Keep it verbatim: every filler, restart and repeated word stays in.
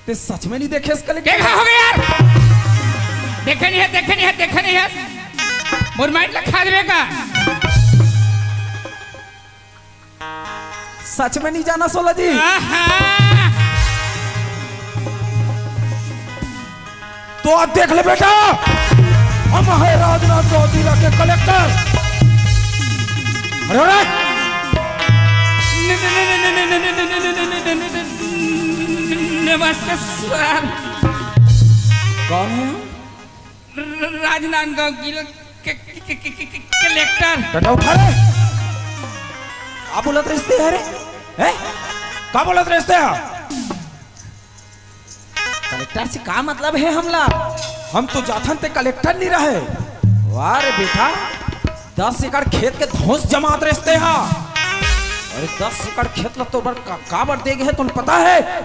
ते सच में नहीं देखे इस कलेक्टर? देखा हो गया यार। देखे नहीं है, देखे नहीं है, देखे नहीं है। मोर माइंड ला खा देवे का? सच में नहीं जाना सोला जी? आहा। तो आप देख ले बेटा, हम है राजनांदगांव जिला के कलेक्टर। अरे, अरे। नमस्ते सर। कौन है? राजनांदगांव जिला के, के, के, के, के, के कलेक्टर। डंडा उठा रे। का बोलत रहिस ते हरे? हैं? का बोलत रहिस ते ह? कलेक्टर से का मतलब है हमला? हम तो जाथन ते कलेक्टर नहीं रहे। वाह रे बेटा, दस एकड़ खेत के धौंस जमात रहिस ते ह। अरे दस एकड़ खेत ला तोर बर का, का बर दे गे हे, तुन पता है?